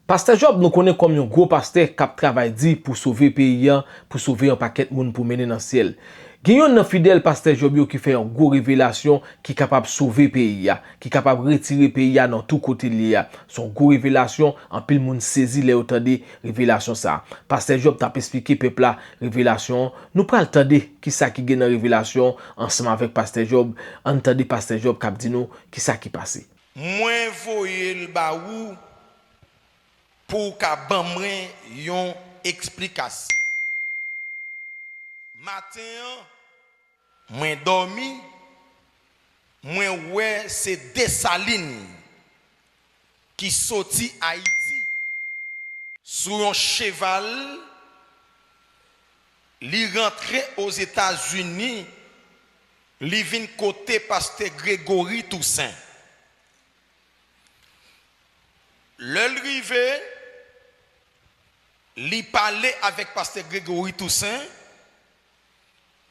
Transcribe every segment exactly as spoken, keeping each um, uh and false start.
Pastè Jòb, nou konnen kòm yon gwo pastè k ap travay di pou sove peyi a, pou sove yon pakèt moun pou mennen nan syèl. Gen yonn nan fidèl Pastè Jòb yo ki fè yon gwo revelasyon ki kapab sove peyi a, ki kapab retire peyi a nan tou kote l ye a. Se yon gwo revelasyon, anpil moun sezi lè yo tande revelasyon sa a. Pastè Jòb t ap esplike pèp la revelasyon an. Nou pral tande kisa ki gen nan revelasyon an ansanm avèk Pastè Jòb. Ann tande Pastè Jòb k ap di nou kisa ki pase. Mwen voye l ba ou pou w ka ban mwen yon eksplikasyon. Maten an, mwen dòmi, mwen wè se Desalin ki soti Ayiti sou yon cheval, li rantre Ozetazini, li vin kote Pastè Gregory Toussaint. Lè l rive, li pale avèk Pastè Gregory Toussaint,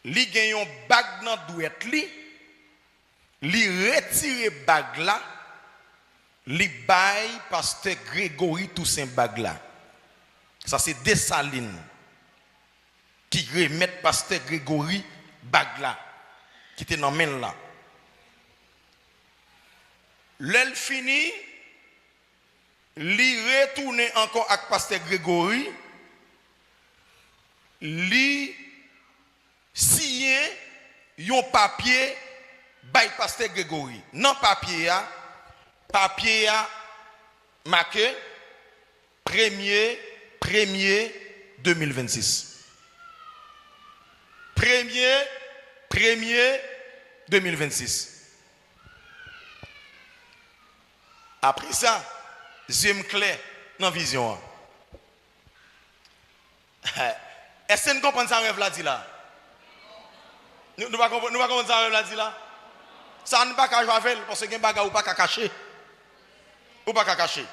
li gen yon bag nan dwèt li, li retire bag la, li bay Pastè Gregory Toussaint bag la. Sa se Desalin ki remèt Pastè Gregory bag la, ki te nan men l la. Lè l fini, li retounen ankò ak Pastè Gregory, li siyen yon papye bay Pastè Gregory. Nan papye a, papye a make premye, premye de mil vennsis. Premye, premye de mil vennsis. Apre sa, zye m klè nan vizyon an. Èske n konprann sa rèv la di la? Nou, nou pa konprann, nou pa konprann sa rèv la di la? Sa n pa ka jwe avè l, paske gen bagay ou pa ka kache. Ou pa ka kache.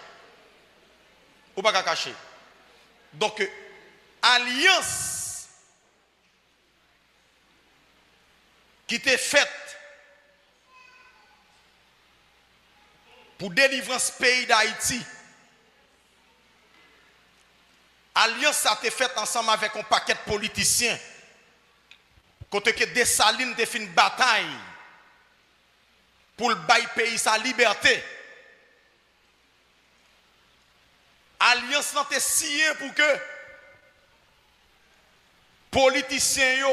Ou pa ka kache. Donk, alyans ki te fèt pou delivrans peyi Dayiti. Alyans sa te fèt ansanm avèk yon pakèt politisyen, kote ke Desalin te fin batay pou l bay peyi sa libète. Alyans lan te siyen pou ke politisyen yo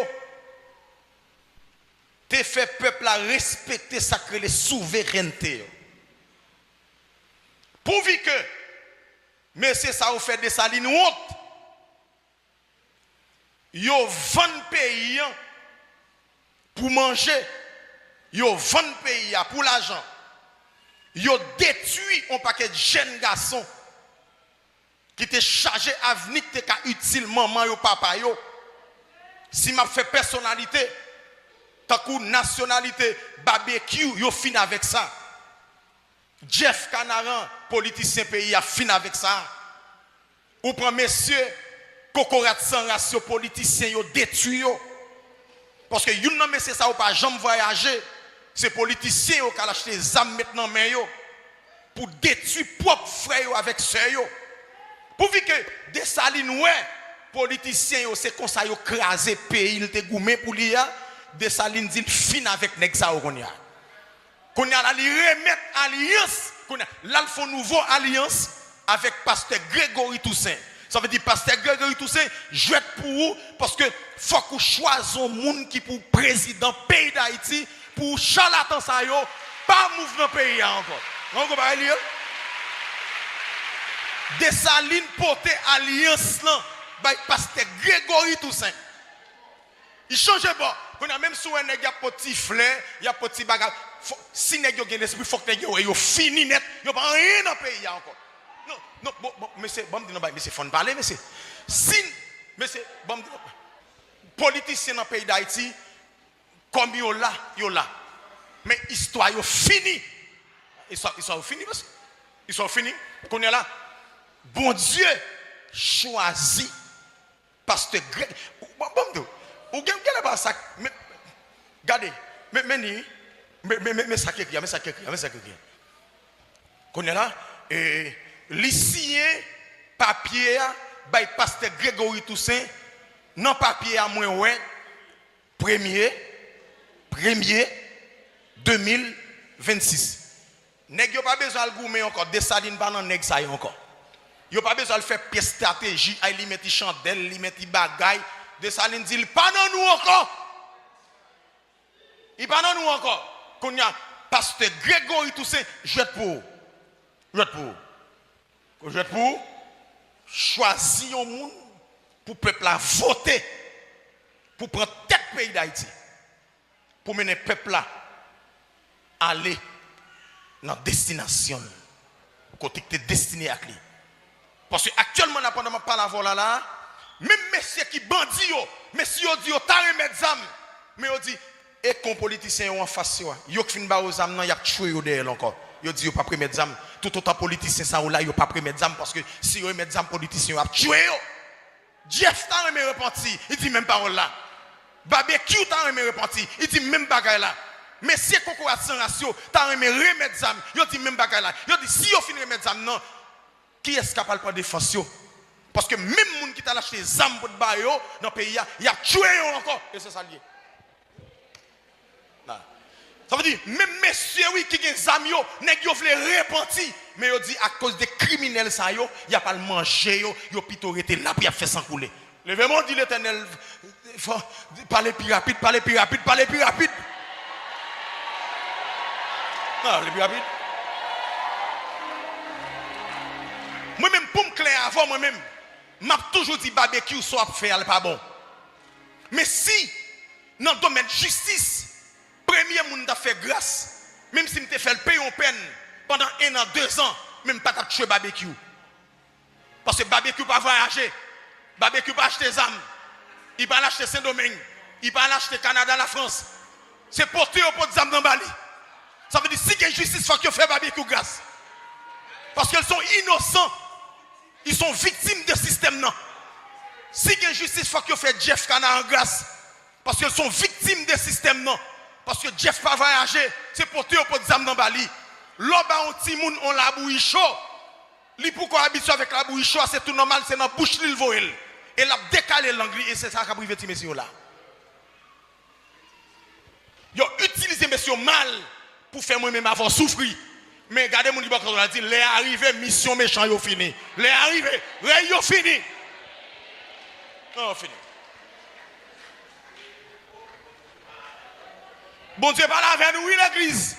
te fè pèp la respekte sa k rele souverènte yo. Pouvi ke mesye sa yo fè Desalin wont, yo vann peyi an pou manje, yo vann peyi a pou lajan, yo detwi yon pakèt jèn gason ki te chaje avni, ki te ka itil manman yo, papa yo. Si m ap fè pèsonalite, tankou nasyonalite, Babekyou, yo fin avèk sa. Jeff Canaran, politisyen peyi a, fin avèk sa. Ou pran mesye kokorat san ras yo, politisyen yo, detwi yo. Paske youn nan mesye sa yo pa janm vwayaje, se politisyen yo k al achte zam met nan men yo pou detwi pwòp frè yo avèk sè yo. Pouvi ke Desalin wè politisyen yo, se konsa yo kraze peyi l te goumen pou li a, Desalin di l fin avèk nèg sa yo kounye a. Kounye a la, li remèt alyans, kounye a, l al fè yon nouvo alyans avèk pastè Gregory Toussaint. Sa vle di, pastè Gregory Toussaint, jwèt pou ou, paske fòk ou chwazi yon moun ki pou prezidan peyi Dayiti, pou chalatan sa yo pa mouv nan peyi a ankò. Ou konprann bagay li ye? Desalin pote alyans lan bay pastè Gregory Toussaint. Li chanje bò. Kounye a, menm si w wè nèg y ap pot ti flè, y ap pot ti bagay, fò, si nèg yo gen lespri, fòk nèg yo wè yo fini nèt, yo pa anyen nan peyi a ankò. Non, non, bon, bon, mesye, ban m di nou bagay, mesye, fò n pale, mesye. Si, mesye, ban m di nou, politisyen nan peyi Dayiti, kòm yo la, yo la. Men istwa yo fini. Istwa, istwa yo fini, mesye. Istwa yo fini. Kounye a la, Bondye chwazi Pastè Greg, bon, bon, m di w, ou gen, ou gen lè pa sa, men, gade, men, men ni, men, men, men, men sa k ekri a, men sa k ekri a, men sa k ekri a. Kounye a la, e, li siyen papye a bay pastè Gregory Toussaint. Nan papye a, mwen wè premye, premye de mil vennsis. Nèg yo pa bezwen al goumen ankò. Desalin pa nan nèg sa yo ankò. Yo pa bezwen al fè pyès estrateji, ay, li mete chandèl, li mete bagay. Desalin di l pa nan nou ankò. Li pa nan nou ankò. Kounye a, pastè Gregory Toussaint, jwèt pou ou. Jwèt pou ou. Jwèt pou ou. Chwazi yon moun pou pèp la vote pou pran tèt peyi Dayiti. Pou mennen pèp la ale nan destinasyon l, kote ki te destine ak li. Paske aktyèlman la, pandan m ap pale avè w la, la, menm mesye ki bandi yo, mesye yo di yo ta remèt zam, men yo di, e kon politisyen yo anfas yo a, yo k fin ba yo zam nan, y ap tchwe yo dèyè l ankò. Yo di yo p ap remèt zam. Toutotan politisyen sa yo la, yo p ap remèt zam, paske si yo remèt zam, politisyen yo ap tchwe yo. Jeff ta renmen repanti, li di menm pawòl la. Babekyou ta renmen repanti, li di menm bagay la. Mesye kokorat san ras yo ta renmen remèt zam, yo di menm bagay la. Yo di si yo fin remèt zam nan, kiyès k ap al pran defans yo? Paske menm moun ki t al achte zam pou t ba yo nan peyi a, y ap tchwe yo ankò. E se sa l ye. Sa vle di, menm mesye wi ki gen zam yo, nèg yo vle repanti, men yo di akoz de kriminèl sa yo, y ap al manje yo, yo pito rete la pou y ap fè san koule. Leve men w, di Letènèl, fò, pale pi rapid, pale pi rapid, pale pi rapid. Non, pale pi rapid. Mwen menm, pou m klè avè w, mwen menm, m ap toujou di Babekyou sa w ap fè a l pa bon. Men si nan domèn jistis, premye moun m t ap fè gras, menm si m te fè l peye yon pèn pandan en an, dezan, men m pa t ap tchwe Babekyou. Paske Babekyou pa vwayaje, Babekyou pa achte zam, li pa al achte Sendomeng, li pa al achte Kanada, Lafrans. Se pote yo pote zam nan ba li. Sa vle di, si gen jistis, fòk yo fè Babekyou gras. Paske l se yon inosan. Li se yon viktim de sistèm nan. Si gen jistis, fòk yo fè Jeff Canaran gras. Paske l se yon viktim de sistèm nan. Paske Jeff pa vwayaje, se pote yo pote zam nan ba li. Lè w ba yon timoun yon labouyi cho, li poko abitye avèk labouyi cho a, se tou nòmal, se nan bouch li l voye l. E l ap dekale lang li, e se sa k ap rive ti mesye yo la. Yo itilize mesye yo mal pou fè mwen menm avè w soufri. Men gade moun ki bò kote w la, di, lè a rive, misyon mechan yo fini. Lè a rive, rèy yo fini. Non, yo fini. Bondye pale avè nou, wi, legliz.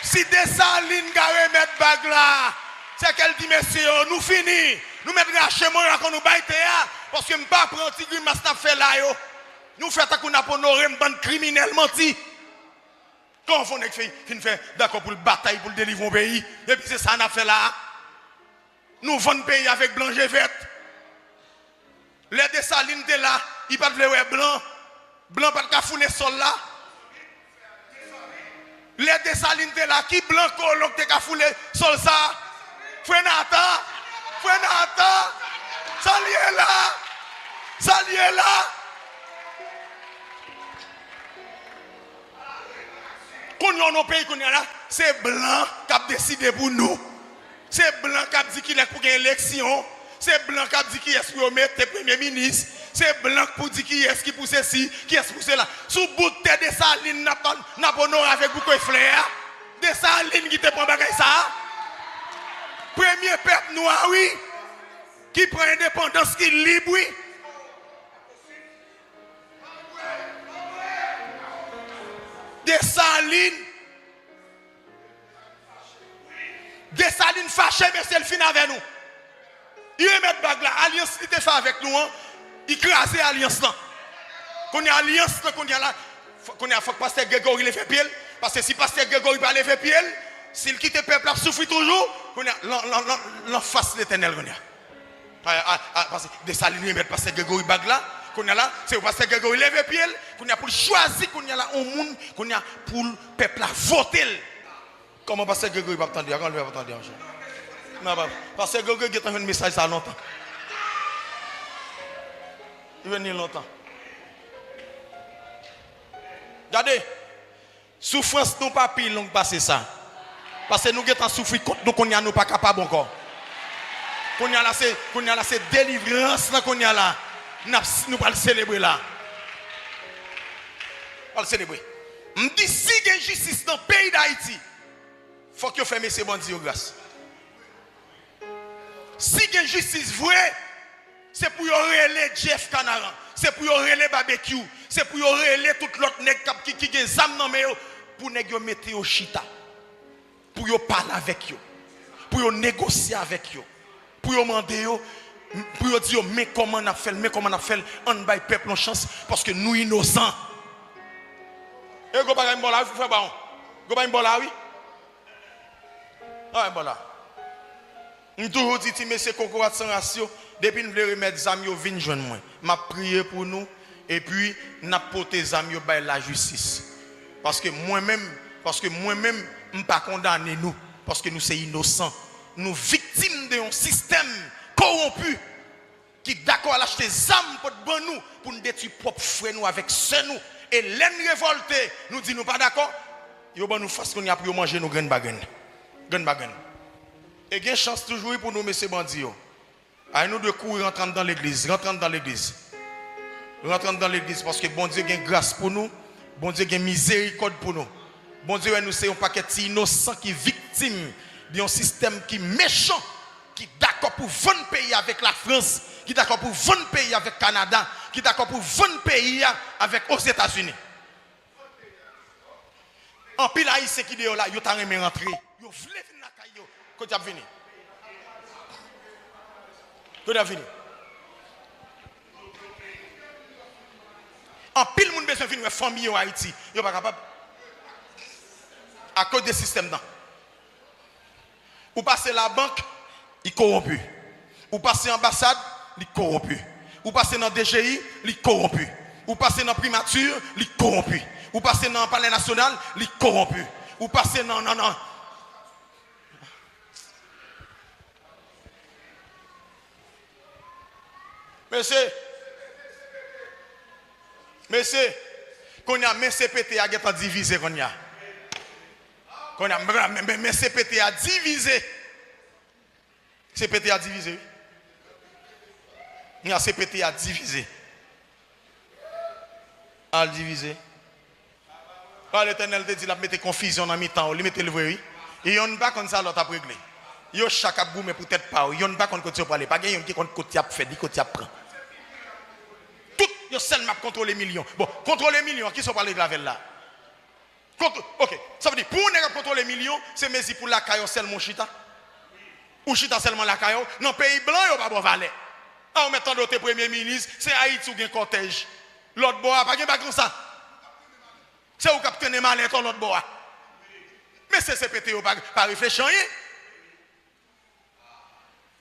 Si Desalin ka remèt bag la, se ke l di mesye yo, nou fini. Nou mèt rache mwen ankò, nou bay tè a, paske m pa pran ti grimas n ap fè la yo. Nou fè tankou n ap onore m, bann kriminèl manti. Kòman fè yon nèg fin, fin fè dakò pou l batay, pou l delivre yon peyi, epi se sa n ap fè la a? Nou vann peyi avèk blan je vèt. Lè Desalin te la, li pa t vle wè blan. Blan pa t ka foule sòl la. Lè Desalin te la, ki blan kolon k te ka foule sòl sa a? Frè Natan! Frè Natan! Sa l ye la? Sa l ye la? Kounye a, nou peyi kounye a la, se blan k ap deside pou nou. Se blan k ap di kilè k pou gen eleksyon. Se blan k ap di kiyès pou yo mete premye minis. Se blan k pou di kiyès ki pou sesi, kiyès pou sela. Sou bout tè Desalin n ap, n ap onore avèk bouke flè a. Desalin ki te pran bagay sa a. Premye pèp nwa, wi, ki pran endepandans, ki lib, wi. Desalin. Desalin fache, mesye, l fin avè nou. Li remèt bag la. Alyans li te fè avèk nou an, li kraze alyans lan. Kounye a, alyans lan, kounye a la, fò, kounye a, fòk pastè Gregory leve pye l. Paske si pastè Gregory pa leve pye l, si l kite pèp la ap soufri toujou, kounye a, lan, lan, lan, l anfas Letènèl kounye a. A, a, a, paske Desalin remèt pastè Gregory bag la. Kounye a la, se pou pastè Gregory leve pye l. Kounye a, pou l chwazi, kounye a la, yon moun, kounye a, pou l, pèp la vote l. Kòman pastè Gregory p ap tande a? Kòman l fè p ap tande a, monchè? Non, pa, pastè Gregory gentan jwenn mesaj sa a lontan. Li jwenn li lontan. Gade, soufrans nou pa pi long pase sa. Paske nou gentan soufri kont nou, kounye a nou pa kapab ankò. Kounye a la se, kounye a la se delivrans lan kounye a la. N ap, nou pral selebre la. Pral selebre. M di si gen jistis nan peyi Dayiti, fòk yo fè mesye bandi yo gras. Si gen jistis vre, se pou yo rele Jeff Canaran, se pou yo rele Babekyou, se pou yo rele tout lòt nèg k ap, ki, ki gen zam nan men yo, pou nèg yo mete yo chita, pou yo pale avèk yo, pou yo negosye avèk yo, pou yo mande yo, pou yo di yo, men kòman n ap fè l, men kòman n ap fè l, ann bay pèp lan chans, paske nou inosan. E gwo bagay m ba w la wi, frè Bawon. Gwo bagay m ba w la wi. Ann bay m ba w la. M toujou di ti mesye kokorat san ras yo, depi n vle remèt zam yo, vin jwenn mwen. M ap priye pou nou, epi n ap pote zam yo bay lajistis. Paske mwen menm, paske mwen menm, m pa kondane nou, paske nou se inosan. Nou viktim de yon sistèm kowonpi ki dakò al achte zam pou t ban nou, pou n detwi pwòp frè nou avèk sè nou. E lè n revòlte, nou di nou pa dakò, yo ban nou fas kounye a pou yo manje nou grenn pa grenn. Grenn pa grenn. E gen chans toujou wi pou nou, mesye bandi yo. Ay, nou dwe kouri rantre anndan legliz, rantre anndan legliz. Rantre anndan legliz, paske Bondye gen gras pou nou, Bondye gen mizerikòd pou nou. Bondye wè nou se yon pakèt ti inosan ki viktim de yon sistèm ki mechan, ki dakò pou vann peyi a avèk Lafrans, ki dakò pou vann peyi a avèk Kanada, ki dakò pou vann peyi a avèk Ozetazini. Anpil Ayisyen ki deyò la, yo ta renmen rantre. Yo vle vin lakay yo. Kote y ap vini? Kote y ap vini? Anpil moun bezwen vin wè fanmi yo Ayiti. Yo pa kapab. Akoz de sistèm nan. Ou pase labank, li kowonpi. Ou pase anbasad, li kowonpi. Ou pase nan D G I, li kowonpi. Ou pase nan primati, li kowonpi. Ou pase nan palè nasyonal, li kowonpi. Ou pase nan, nan, nan. Mesye, mesye, kounye a men C P T a gentan divize kounye a. Kounye a men, men, men, men C P T a divize. C P T a divize wi. Kounye a C P T a divize. Al divize. Pawòl Letènèl te di l ap mete konfizyon nan mitan yo. Li mete l vre wi. E yonn pa konn sa lòt ap regle. Yo chak ap goumen pou tèt pa yo. Yonn pa konn kote yo prale. Pa gen yonn ki konn kote y ap fè, ni kote y ap pran. Tout yo sèlman ap kontwole milyon. Bon, kontwole milyon, kisa w pral regle avè l la? Kont-, ok, sa vle di, pou yon nèg ap kontwole milyon, se mezi pou lakay ou sèlman w chita? Ou chita sèlman lakay ou? Nan peyi blan, yo pa ba w valè. A, ou mèt tande w te premye minis, se Ayiti ou gen kòtèj. Lòt bò a, pa gen bagay konsa. Se ou k ap trennen malèt ou lòt bò a. Mesye C P T yo pa, pa reflechi anyen.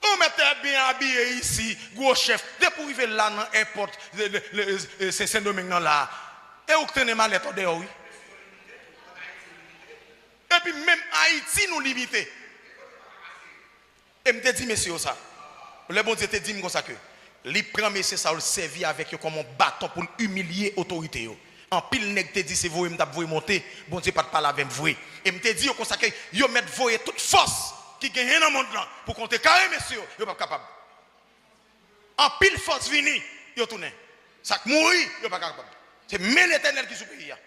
Ou mèt byen abiye isi, gwo chèf. Depi w rive la nan èpòt, le, le, le, e, Sen, Sendomeng nan la a. E ou k trennen malèt ou dèyè w, wi. Epi menm Ayiti, nou limite. E m te di mesye yo sa. Lè Bondye te di m konsa ke li pran mesye sa yo, l sèvi avèk yo kòm yon baton pou l imilye otorite yo. Anpil nèg te di se voye m t ap voye monte, Bondye pa t pale avè m vre. E m te di yo konsa ke yo mèt voye tout fòs ki genyen nan mond lan pou kontre kare mesye yo, yo p ap kapab. Anpil fòs vini, yo tounen. Sa k mouri, yo pa kapab. Se men Letènèl ki sou peyi a.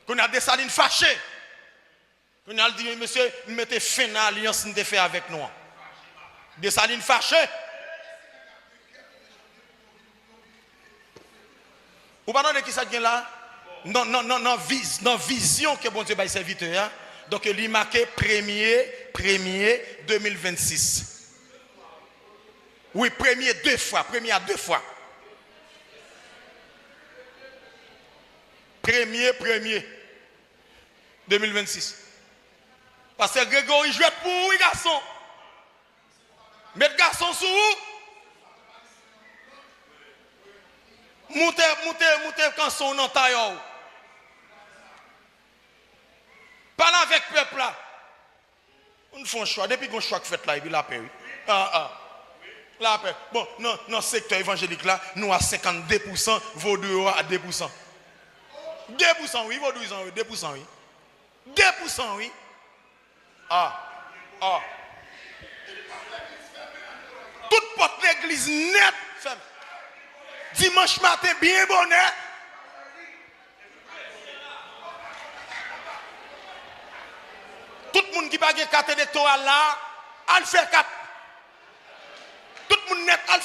Kounye a Desalin fache. Kounye a l di, mesye, m mete fen nan alyans m te fè avèk nou an. Desalin fache. Ou pa tande kisa k gen la? Nan, nan, nan, nan viz-, nan vizyon ke Bondye bay sèvitè a, donk li make premye, premye de mil vennsis. Wi, premye de fwa, premye a de fwa. Premye, premye. De mil vennsis. Pastè Gregory jwèt pou ou, wi, gason. Met gason sou ou. Moute, moute, moute kanson w nan tayè w. Pale avèk pèp la. Nou fè yon chwa. Depi gen yon chwa k fèt la, epi lapè, wi. Ah, ah. Lapè. Bon, nan, nan sektè evanjelik la, nou a senkannde pousan, vodou yo a de pousan. De pousan, wi, vodouyizan yo, de pousan, wi. De pousan, wi. Ah, ah. legliz nèt. Dimanch maten, byen bonè. Tout moun ki pa gen kat elektoral la, al fè kat. Tout moun nèt, al